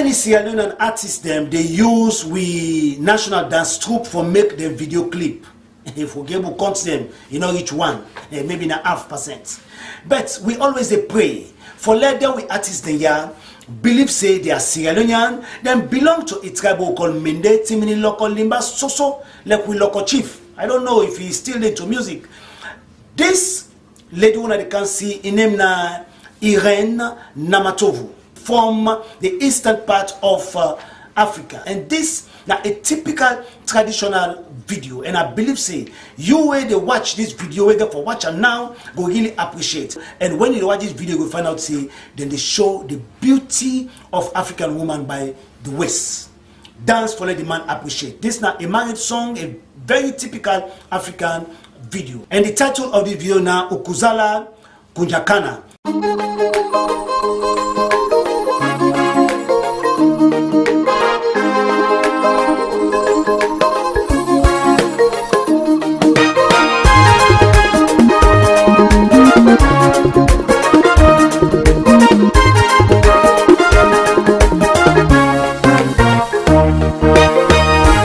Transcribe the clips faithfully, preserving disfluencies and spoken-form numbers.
Many Sierra Leonean artists dem dey use we national dance troupe for make dem video clip. If we go able count dem, e no reach one, eh, maybe na half percent. But we always dey pray for let dem we artists dem ya believe say they are Sierra Leonean, dem belong to a tribe we call Mende, Timini, Loko, Limba, Soso, like we Loko chief. I don't know if he still dey into music. This lady una dey can see, im name na Irene Namatovu from the eastern part of, uh, Africa, and this na a typical traditional video, and I believe say you wey dey watch this video, wey get for watch am now, go really appreciate. And when you dey watch this video, you go find out say dem dey show the beauty of African woman by the waist. Dance for let the man appreciate. This na a married song, a very typical African video. And the title of the video na Ukuzala Kunjakana.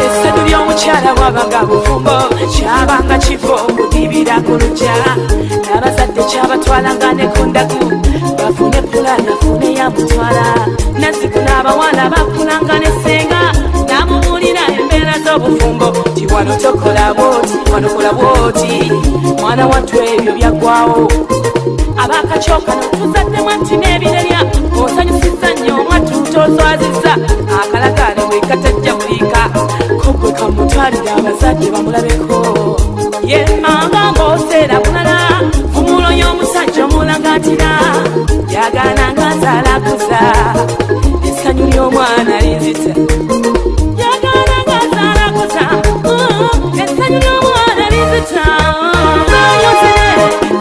Essanyu ly'omukyala bwabanga bufumbo, kyabanga kivo kudibira ku luggya. N'abazadde kyabatwalanga ne ku ndagu, bafune pulani afune yamutwala. Nazzikuno n'abawala bakulanga ne ssenga, n'amubuulira embeera z'obufumbo, nti wano tokola bw'oti, wano kola bw'oti. Mwana wattu ebyo byaggwawo. Abakakyo kano tuzaddemu anti n'ebirerya, osanyusizza nnyo mwattu, toswazizza. Akalagaane bwe katajja buliika, ko ggwe kamutwalire abazadde bamulabeko. Ye mma ng'amboosera bulala, vumulo y'omusajja omulangatira, yagaana ng'azaala akuza, essanyu ly'omwana linzita. Yagaana ng'azaala akuza, mm, essanyu ly'omwana linzita. Vaayo nzire,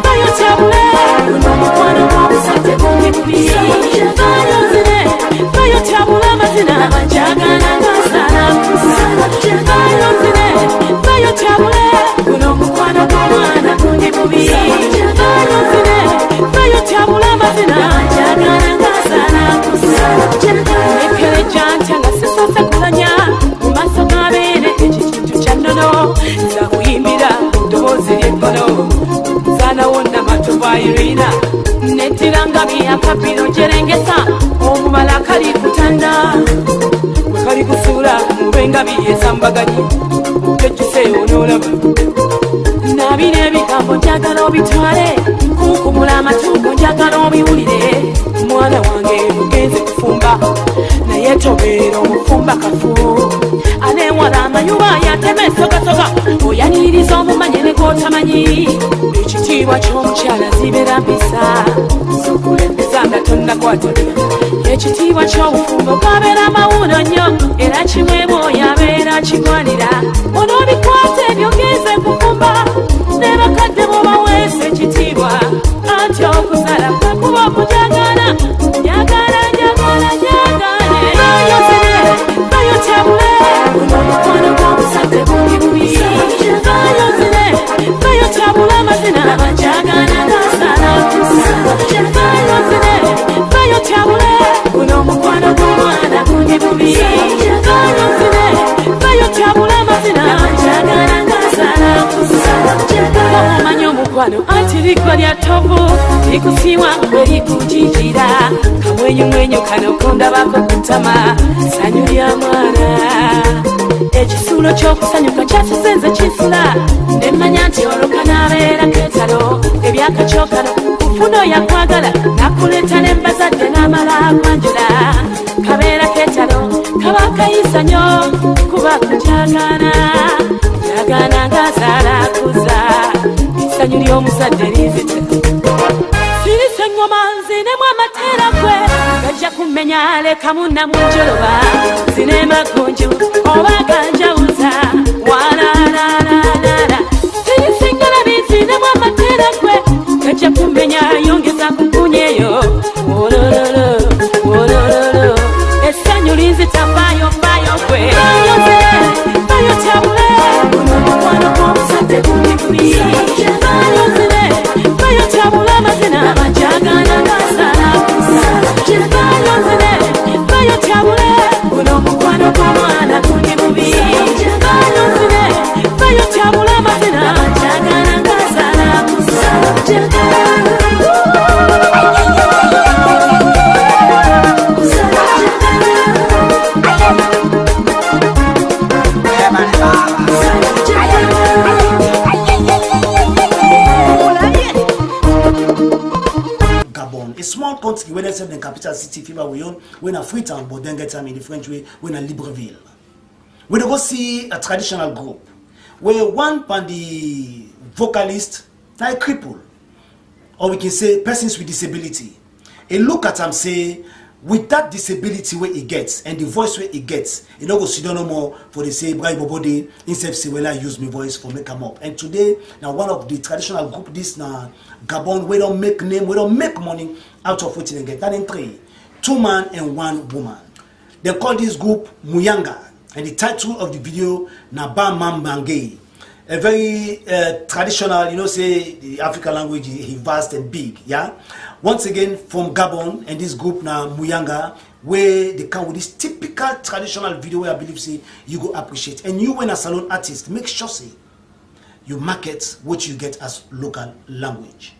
vaayo kyabule, guno omukwano gw'omusajja gundi bubi. Vaayo nzire, vaayo kyabule amazina, yagaana ng'azaala akuza. Vaayo nzire, vaayo kyabule, guno omukwano gw'omwana gundi bubi. Vaayo nzire, vaayo kyabule amazina, yagaana ng'azaala akuza. Ekkereja ntya nga sisoose kulanya, mu maaso ga beene eki kintu kya nnono, nza kuyimbira mu ddoboozi ly'eggono, nzaana wonna matovu a Irina, neddira ngabi ya kabino gyerengesa, omubala kali kutanda, gwe kali kusuula mu b'engabi esambaganyi, oteggyuse onoolaba. Na bino ebigambo njagala obitwale, kunkumula amatu go njagala obiwulire. Mwana wange mugenze kufumba, naye tobeera omufumba kafu. Anewala amayuba yatema ensogasoga, oyaniriza omumanye ne gwotamanyi. Ekitiibwa ky'omukyala zibeera mpisa, sokulembeza nga tonnakwatulira. Ekitiibwa ky'obufumbo kabeera mawuuno nnyo, era kimwebwa oyo abeera akigwanira. Onobikwata ebyo ogenze kufumba, ne bakadde bo baweesa ekitiibwa. Anti okuzala kwe kuba okujagana, jagana, jagana, jagane. Vaayo nzire, vaayo kyabule, guno omukwano gw'omusajja gundi bubi. Vaayo nzire, vaayo kyabule amazina, jagana, ng'azaala akuza. Vaayo nzire, vaayo kyabule, guno omukwano gw'omwana gundi bubi. Vaayo nzire, vaayo kyabule amazina, jagana, ng'azaala akuza. Omanyi omukwano anti liggo lya ttovu, likusiiwa bwe likujijira. Kamwenyumwenyu kano kondabako ku ttama, ssanyu lya mwana. Ekisuulo ky'okusanyuka kyasuze nze kinsula, ne mmanya nti olwo kanaabeera keetalo. Ebyakakyo kano kufuna oyo akwagala, nakuleeta ne mbazadde n'amala akwanjula. Kabeera keetalo kaba kayisa nnyo, kuba kujagana, jagana ng'azaala akuza, essanyu ly'omuzadde linzita. Sirisa eŋŋoma nzinemu amateera gwe, gajja kummenya, leka munna mu njoloba, nzine magunju oba ganjawuza, walaalaalaalala. Sirisa eŋŋoma nzinemu amateera gwe, gajja kummenya, yongeza kukunyeyo. Wolololo, wolololo. Essanyu linzita, vaayo, vaayo gwe. Vaayo nzire, vaayo kyabule, guno omukwano gw'omusajja gundi bubi. Vaayo nzire, vaayo kyabule amazina, jagana ng'azaala akuza. Vaayo nzire, vaayo kyabule, capital city, Fiba Wayon, wey na Freetown, but dem get am in the French way, wey na Libreville. We dey go see a traditional group wey one pan the vocalist na a cripple, or we can say persons with disability. E look at am say, with that disability wey e get and the voice wey e get, e no go sidon no more for dey say, "Bra Bobo dey," himself say, "Well, I use my voice for make am up." And today, na one of the traditional group, this na Gabon, wey don make name, wey don make money out of wetin dem get. Na dem three, two man and one woman. Dem call this group Muyanga, and the title of the video na Ba Mam Mange. A very uh, traditional, you know, say the African language is vast and big, yeah? Once again, from Gabon, and this group na Muyanga, wey dey come with this typical traditional video wey I believe say you go appreciate. And you, when a salon artist, make sure say you market what you get as local language.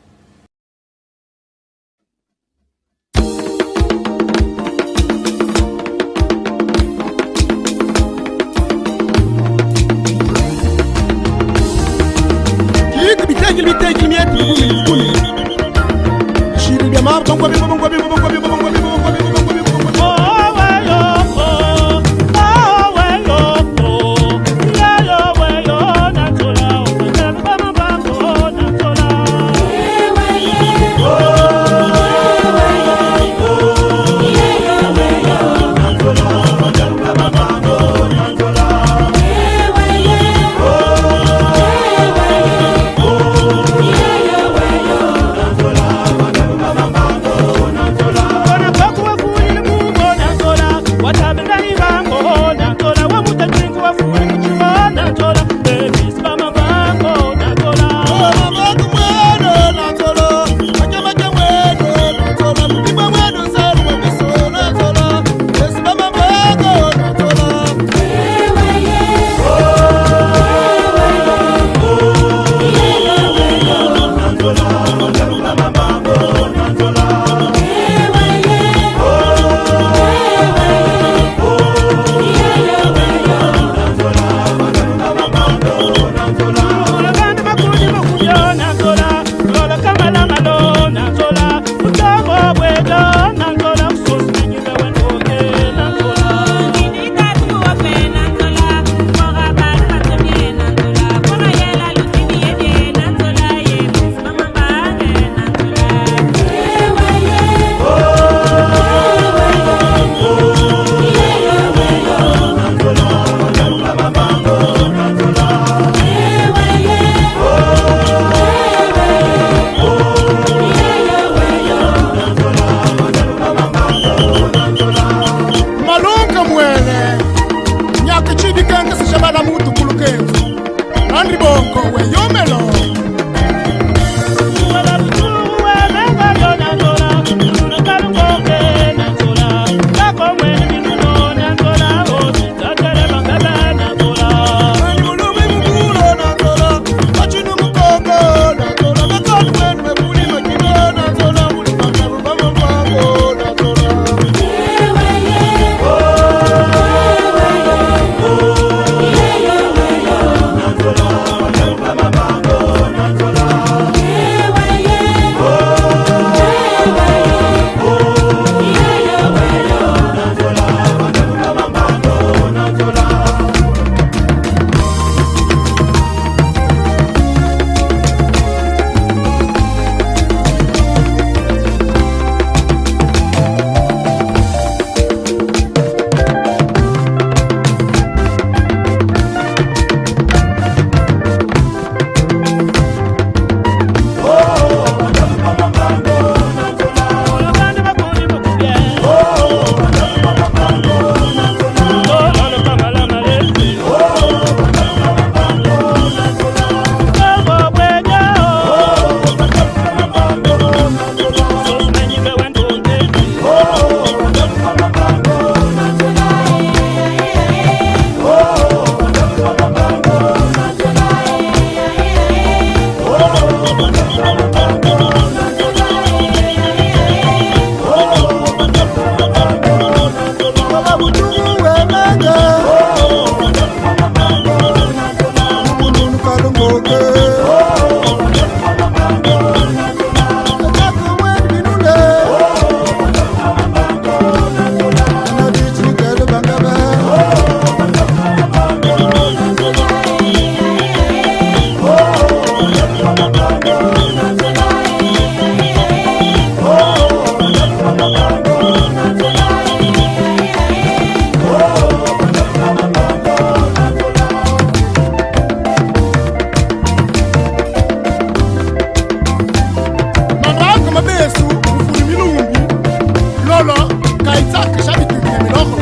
Kaitsa kisha bitu ne miloko.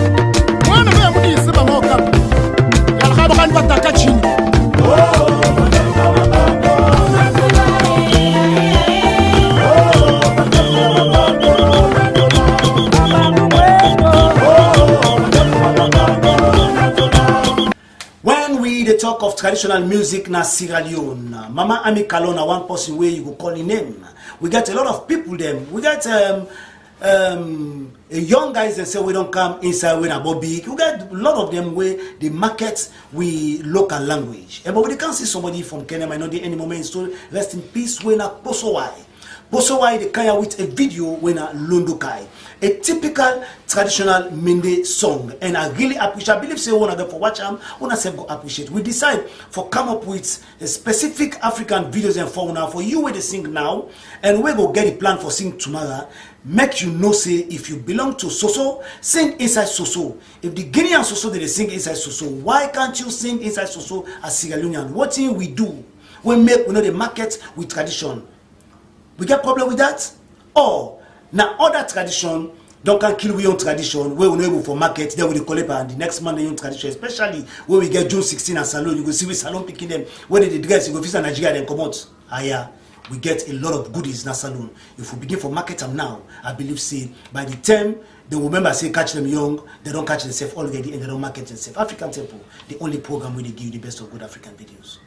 Mwana be mudi sema mo kam. Yalaka bakani bataka chini. When we dey talk of traditional music na Sierra Leone, Mama Ami Kalon na one person wey you go call im name. We get a lot of people dem. We get um, um, a young guys dem say we don come inside wey na Bobik. We get a lot of dem wey dey market we local language. And but we dey come see somebody from Kenya, might not dey any moment, so rest in peace, wey na Kposowai. Kposowai dey kanya with a video wey na Londokai, a typical traditional Mende song, and I really appreciate. I believe say una get for watch am, una sef go appreciate. We decide for come up with a specific African videos and for una, for you wey dey sing now and wey go get the plan for sing tomorrow. Make you know say if you belong to Soso, sing inside Soso. If the Guinean Soso dey dey sing inside Soso, why can't you sing inside Soso as Sierra Leonean? Wetin we do wey make we no dey market with tradition? We get problem with that? Or na other tradition don come kill we own tradition wey we no able for market, then we dey collect am the next man dey own tradition, especially wey we get June sixteen and Salone. You go see we Salone pikin dem wey dey dey dress, you go feel say Nigeria dem comot. Aya, we get a lot of goodies na Salone. If we begin for market am now, I believe say by the time dem remember say catch dem young, dem don catch themselves already and dem don market themselves. African Temple, the only program wey dey give you the best of good African videos.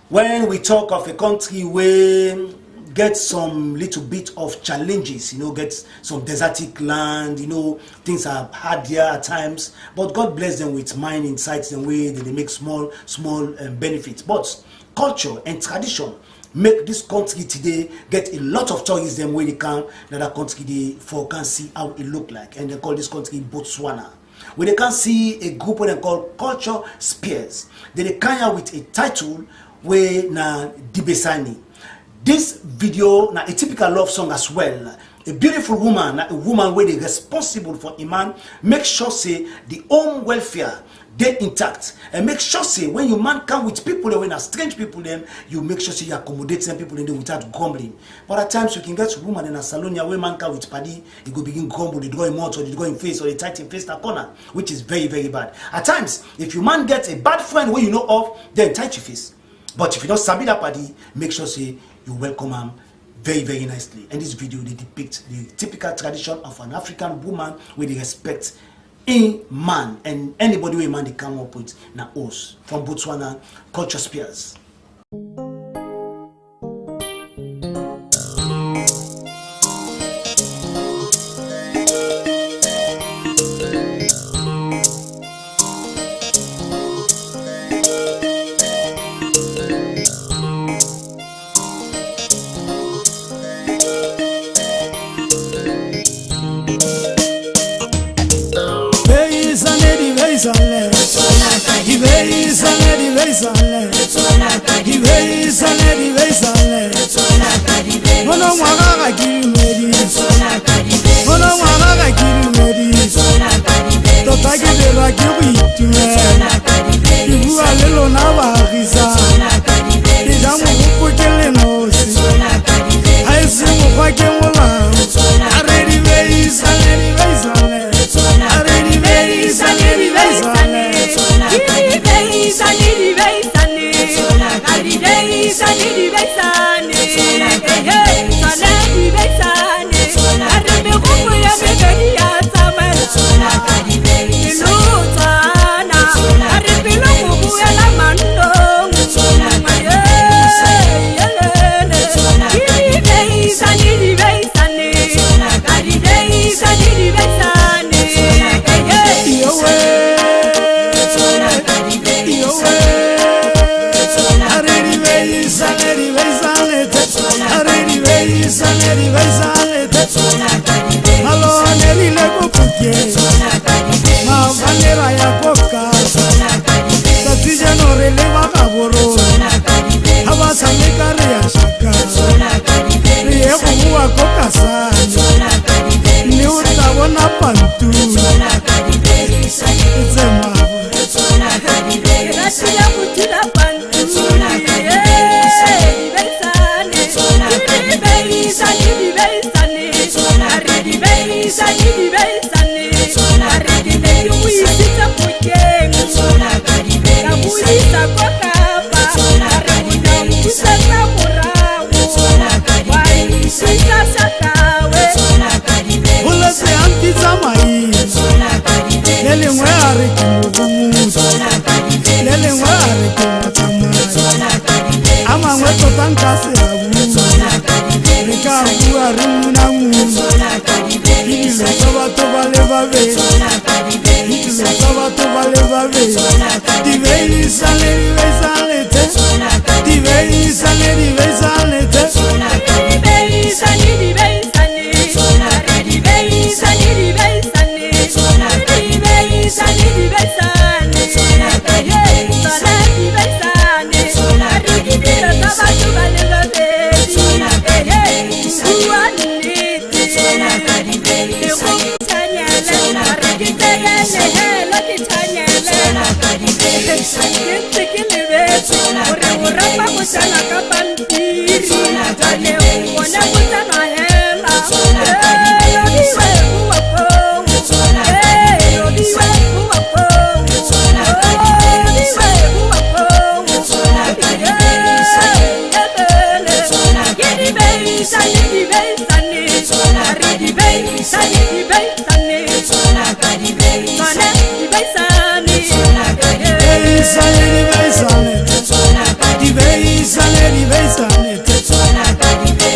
When we talk of a country wey get some little bit of challenges, you know, get some desertic land, you know, things are hard there at times, but God bless them with mining sites dem wey dem dey make small, small, um, benefit. But culture and tradition make this country today get a lot of tourists dem wey dey come na that country dey for come see how e look like, and dem call this country Botswana. We dey come see a group wey dem call Culture Spears. Dem dey come here with a title wey na Dibesani. This video na a typical love song as well. A beautiful woman, na a woman wey dey responsible for a man, make sure say the home welfare dey intact, and make sure say when you man come with people dem wey na strange people dem, you make sure say you accommodate dem people dem dey without grumbling. But at times you can get woman in Asalonia wey man come with padi, e go begin grumble, dey draw im mouth or dey draw im face or dey tight im face na corner, which is very, very bad. At times, if you man get a bad friend wey you know of, then tight your face. But if you don sabi that padi, make sure say you welcome am very, very nicely. And this video dey depict the typical tradition of an African woman wey dey respect im man, and anybody wey im man dey come up with na host. From Botswana, Culture Spears. Veisane, di veisane. Di veisane, di veisane. Di veisane, di veisane. Mwana mwana kakiri medi. Mwana mwana kakiri medi. Tota kibera kibu itime. Ibu alelo na barisa. Ija mu kupukele no. Aisi mukwake mula. Aredi veisane, di veisane. Aredi veisane, di veisane. Aredi veisane, di veisane. Malo aneri le kukuke. Ma vanera ya koka. Tati jeno rele wa kaboro. Haba sami kare ya shaka. Riye kuwa koka sa. Ni uta wana pantu. Zema. Ulese ankisa mai. Lele ngwe are kimobumu. Lele ngwe are kimobumu. Ama ngwe tota nkasi abu. Rika abu aru na mu. Ikilo saba to bale babe. Ikilo saba to bale babe. Di veisane, di veisane te. Di veisane, di veisane te. Di veisane, di veisane. Di veisane, di veisane.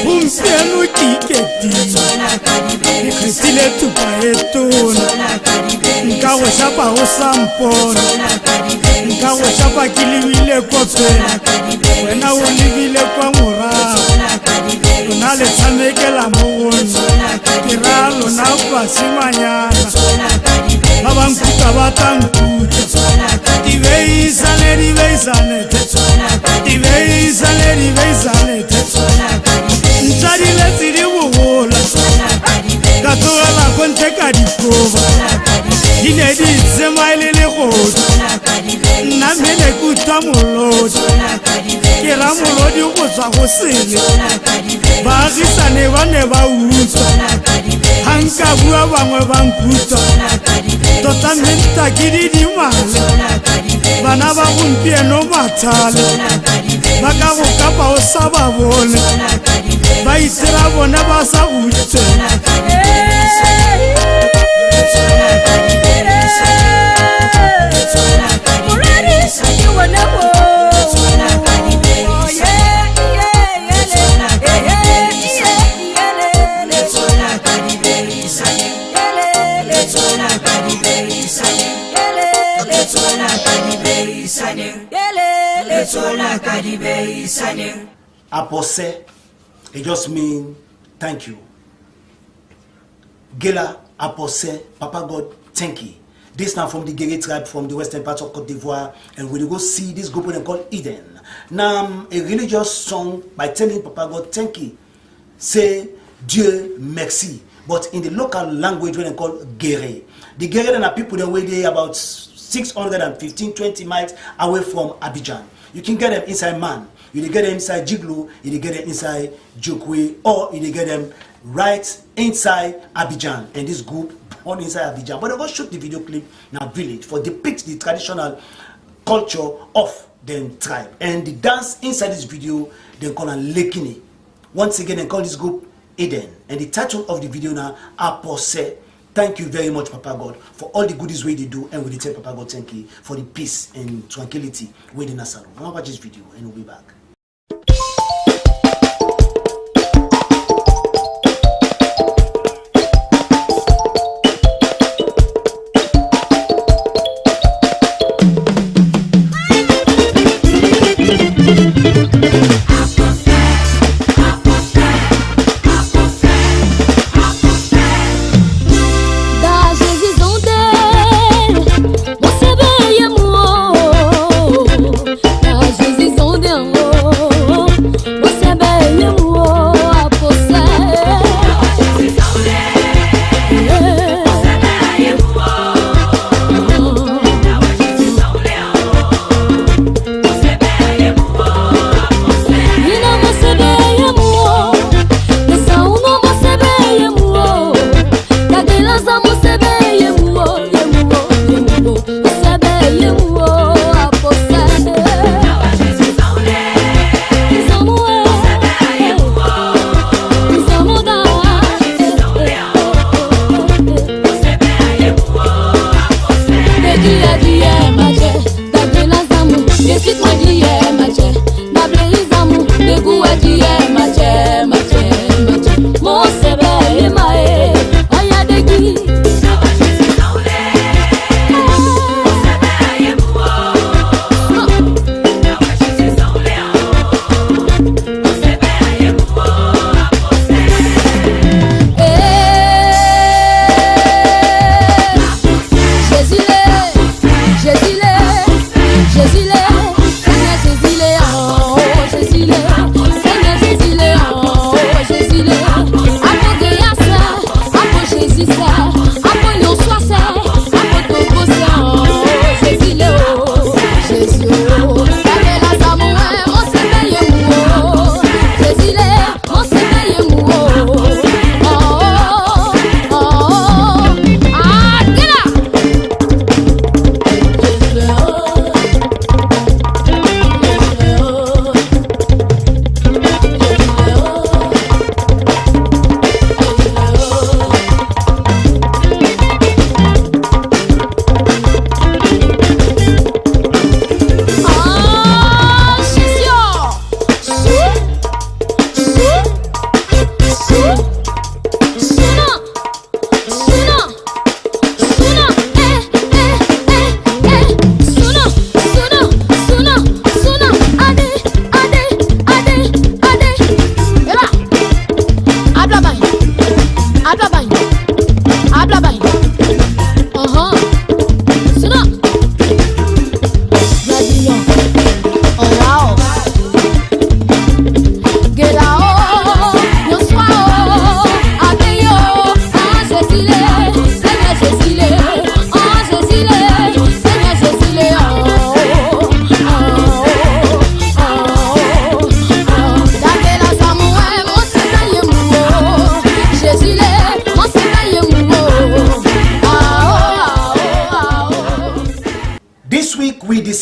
Umpienu kiketi, ikritile tupa etona, nkaweshapa osampona, nkaweshapa kiliwile kope, wena ulivile kwa mura, unale tsamekela muwoni, kiralo na pasimanyana, babankuta batankuta, iveisane, iveisane, iveisane, iveisane. Ntshadi leti di bubola, katola konte ka di kova. Ine di sema ilele kota. Na mene kuta mulodi. Kera mulodi ukosa kosele. Barisa ne ba ne ba uta. Hanka bua bangwe bankuta. Tota menta kidi di male. Bana ba kumpie no matale. Baka bukapa osaba bone. Ba isira bone ba sa ute. Apɔsɛ, it just mean thank you. Gela apɔsɛ, Papa God, thank you. This na from the Gere tribe from the western part of Cote d'Ivoire, and we dey go see this group wey dem call Eden. Na, um, a religious song by telling Papa God thank you, say Dieu merci, but in the local language wey dem call Gere. The Gere na people dem wey dey about six hundred and fifteen, twenty miles away from Abidjan. You can get dem inside Man, you dey get dem inside Djiglo, you dey get dem inside Djukwé, or you dey get dem right inside Abidjan. And this group born inside Abidjan, but dem go shoot the video clip na village for depict the traditional culture of dem tribe. And the dance inside this video, dem call am Lekini. Once again, dem call this group Eden. And the title of the video na Apɔsɛ. Thank you very much, Papa God, for all the goodies wey you dey do, and we dey tell Papa God thank you for the peace and tranquility wey dey na salon. Una watch this video, and we'll be back.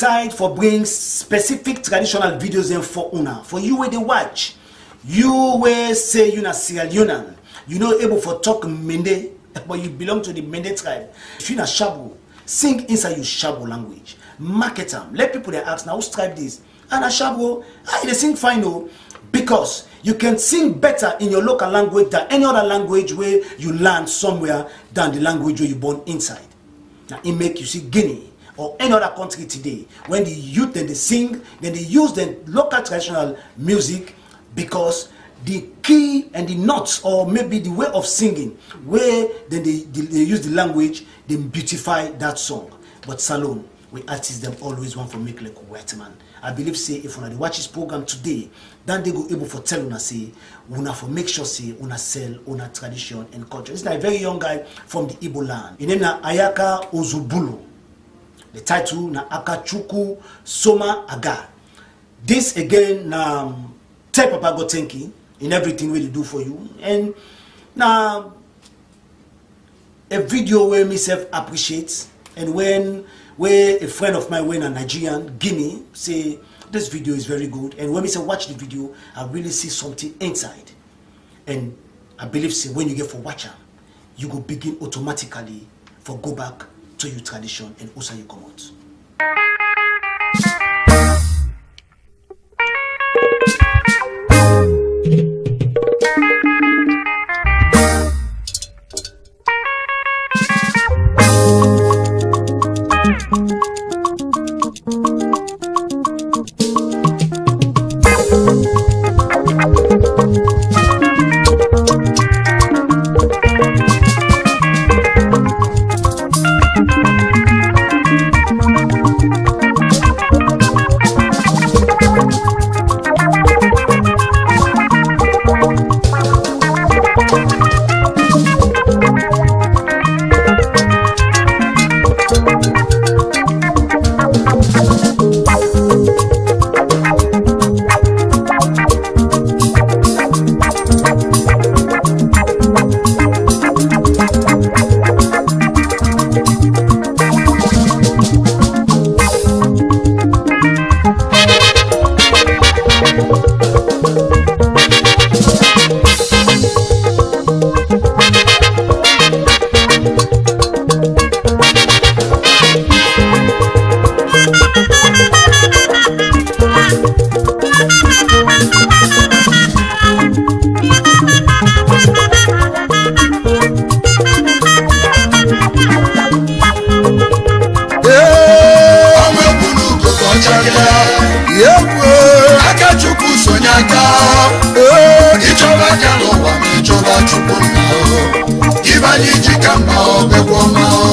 Decide for bring specific traditional videos dem for una, for you wey dey watch, you wey say you na Sierra Leonean, you no able for talk Mende, but you belong to the Mende tribe. If you na Shabo, sing inside your Shabo language, market am, let people dey ask, "Na whose tribe this?" And Ashabo, ah, e dey sing fine o, because you can sing better in your local language than any other language wey you learn somewhere than the language wey you born inside. Na im make you see Guinea or any other country today, when the youth dem dey sing, dem dey use dem local traditional music, because the key and the notes, or maybe the way of singing wey dem dey, dey, dey use the language, dem beautify that song. But Salone, we artists dem always want for make like white man. I believe say if una dey watch this program today, then they go able for tell una say una for make sure say una sell una tradition and culture. This na a very young guy from the Igbo land. His name na Ayaka Ozubulo. The title na Akachuku Soma Aga. This again na, um, tell Papa God thank you in everything wey dey do for you. And na a video wey me sef appreciate, and when, wey a friend of mine wey na Nigerian give me, say this video is very good, and when me sef watch the video, I really see something inside. And I believe say when you get for watch am, you go begin automatically for go back to your tradition and usa you comot. Akachukwu sonye aka. Ichọba aka n'ụwa ma ichọba Chukwu nna o. Ibe anyị ji ka mma o, begwu ọma o.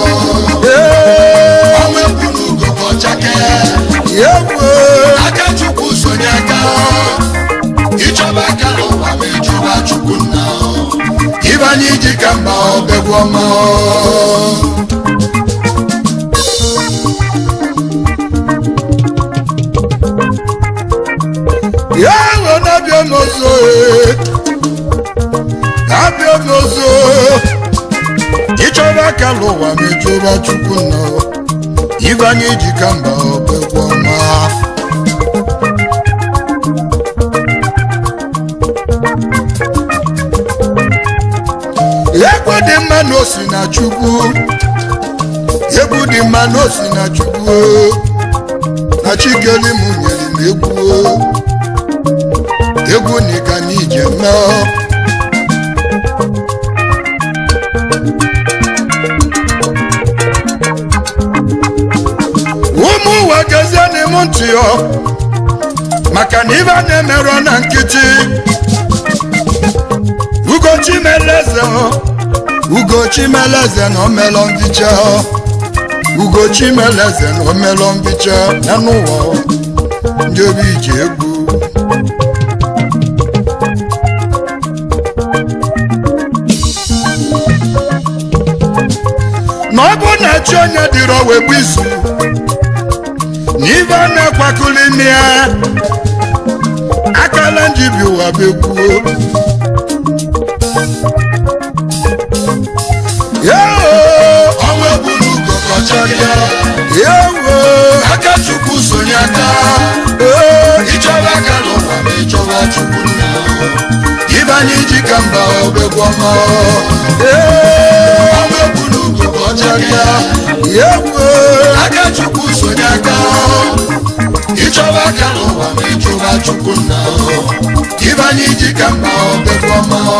Ọnwa ekwu n'ugo ka ọ chake. Akachukwu sonye aka. Ichọba aka n'ụwa ma ichọba Chukwu nna o. Ibe anyị ji ka mma o, begwu ọma o. Yawo na bịa n'ụzọ, eh. Na bịa n'ụzọ. Ichọba aka n'ụwa ma ichọba Chukwu nna. Ibe anyị ji ka mma o, begwu ọma. Egwu dị mma na o si na Chukwu. Egwu dị mma na o si na Chukwu. Na Chikeli m nyere m egwu. Egwu na ka anyị ji eme. Ụmụ ụwa gezienụ m ntị o, maka na ibe a na-emerọ na nkịtị. Ugochi mele eze o, Ugochi mele eze na o melọ mbicha o. Ugochi mele eze na o melọ mbicha na n'ụwa o. Ndị obi ji egwu. Na ọ bụ na chi onye dịrọ wee bụ izu, na ibe a na-ekwakụli ime ya, akala njibi ụwa bekwuo. Yoo! Ọnwa egwu n'ugo ka ọ chake. Yoo! Akachukwu Mba obegwu ọma o. Ee, ọma egbunu ugo bụ ọchaka. Yekwe. Aka Chukwu sonye aka o. Ịchọba aka n'ụwa ma ịchọba Chukwu nna o. Ibe anyị ji ka mba obegwu ọma o.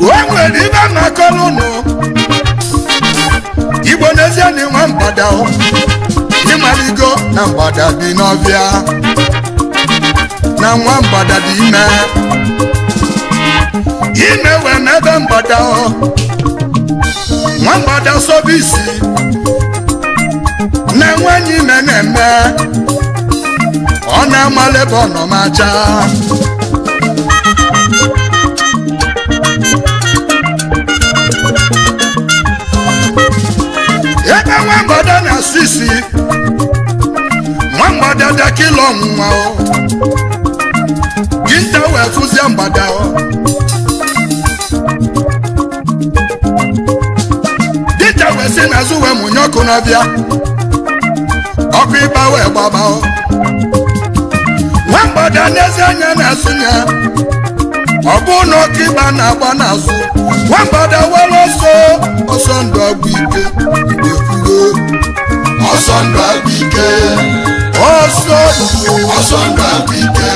O nwere ibe m na-akọrọ unu. Igbo n'ezie na nwa mgbada o. Ị maligo na mgbada bi n'ọbịa. Na nwa mgbada dị ime. Ime wee mebe mgbada o. Nwa mgbada sobe isi. Na nwanyị ime na-eme. Ọ na-amala ebe ọ nọ ma aja. Ebe nwa mgbada na-asụ isi, nwa mgbada dakịla ọnwụnwa o. Dinta wee fụzie mgbada o. Dinta wee si n'azụ wee mụnye ọkụ n'ọbịa. Ọkụ ịba wee gbaba o. Nwa mgbada n'ezi anya n'azụ ya. Ọ bụ na ọkụ ịba na-agba n'azụ. Nwa mgbada were ọsọ, ọsọ ndụ agwụ ike. Igbo kwuo. Ọsọ ndụ agwụ ike. Ọsọ, ọsọ ndụ agwụ ike.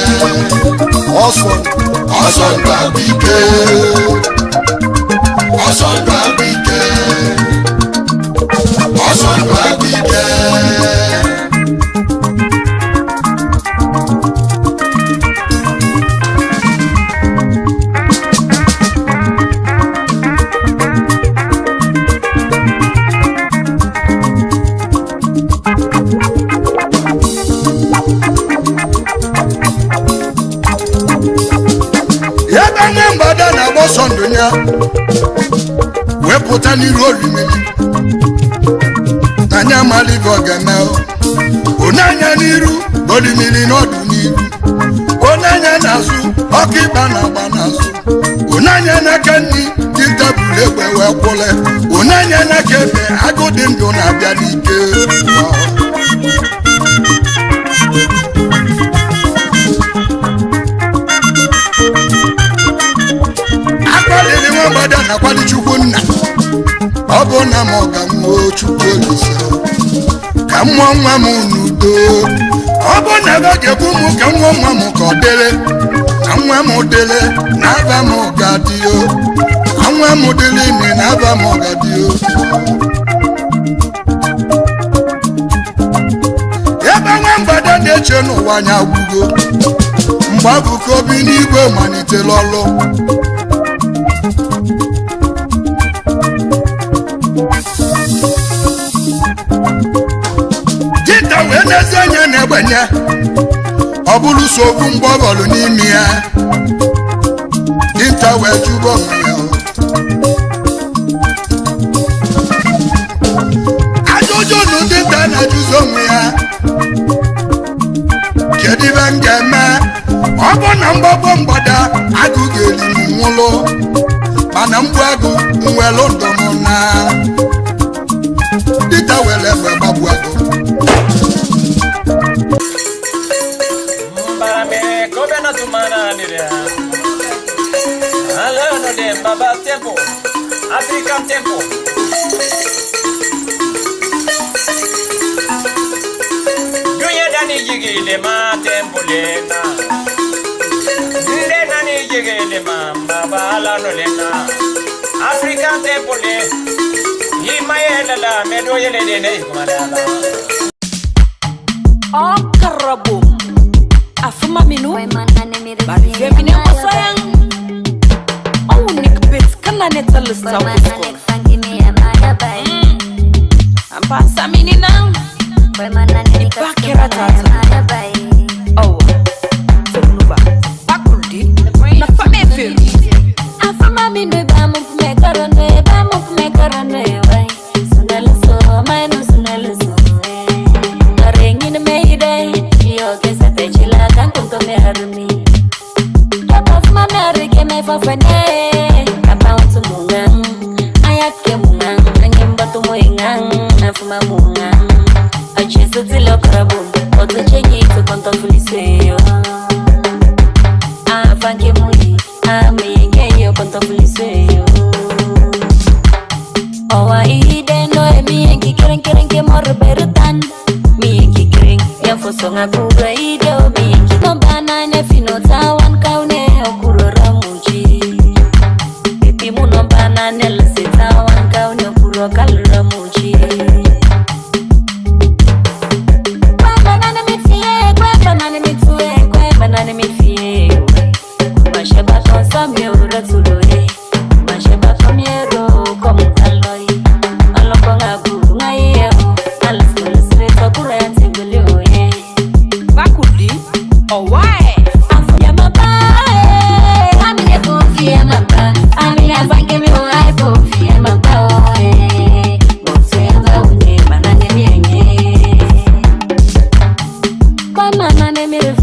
Ọsọ, ọsọ ndụ agwụ ike. Ọsọ ndụ agwụ ike. Ọsọ ndụ agwụ ike. Ebe nwa mgbada na-agba ọsọ ndụ ya, wee pụta n'iru olimiri. Na nya mara ibe ọ ga-eme o. Ọ na-anya n'iru, olimiri nọdụ n'iru. Ọ na-anya n'azụ, ọkụ ịba na-agba n'azụ. Ọ na-anya n'aka nri, dinta buru egbe wee kwụlị. Ọ na-anya n'aka ekpe, agụ dị ndụ na-abịa n'ike. Akwalili nwa mgbada na-akwali Chukwu nna. Ọ bụ na m ọ ga-anwụ, Chukwu Olisa, ka m mụọ nwa m n'udo. Ọ bụ na ebe a ga-egbu m, ka m mụọ nwa m ka ọ dịrị. Na nwa m dịrị, na aba m ga-adị o. Na nwa m dịrị ime, na aba m ga-adị o. Ebe nwa mgbada na-eche n'ụwa anya agwụgo, mgbe ọ bụ ka obi n'igwe malitela ọlụ. Dinta wee n'ezi anya na-egbenye, ọ bụrụ sọ ofu mgbe ọ bọlụ n'ime ya. Dinta wee jụba onwe ya, ajụjụ nụ dinta na-ajụzi onwe ya, kedu ibe m ga-eme? Ọ bụ na m gbagbo mgbada, agụ ga-eri m nwụlụ, mana m gbu agụ, m welu ndụ m na. Dinta were egbe gbagbu agụ. Mbara me kobe na tumana nire. Ala no de baba tempo. African tempo. Dunya dani jigi de ma tempo le na. Nde nani jigi de ma baba ala no le na. African tempo le. Ima ye la la me do ye le de ne kuma la la. Ɔkarabo. Afuma minu. Bari vemine wasayan. Ɔwunik bit kana ne talisa wusko. Ampa samini na. Ibakera tata. Ɔwa. Fuluba. Bakuldi. Na fame fil. Afuma minu ba mu me karo no ba mu me karo no wai. Sundaluso, manu sundaluso, eh. Arengin meide, Tɔfuli swe yo. A fanke muli, a meyenge yo kɔn tɔfuli swe yo. Ɔwa ide no e meyenge kereng kereng ke mɔr beritan. Meyenge kereng, ya fo sɔnga kubra ide o meyenge. No bana ne fino ta wan kaune okuro ramuji. Pipi mu no bana ne lase ta wan kaune okuro kal ramuji. Kwe banana mi fie, kwe banana mi tue, kwe banana mi fie. Masheba konsa mi ura tulo e. Masheba komiero komu kaloi. Alo konga bu ngai e. Alas kulis re to kura ya tinguli o e. Bakudi, ɔwa e. Afia maba e. Ami e konfia maba. Ami afanke mi o ai konfia maba o e. Whatsoever we dey, man, I dey hear ye. Come on, man, I dey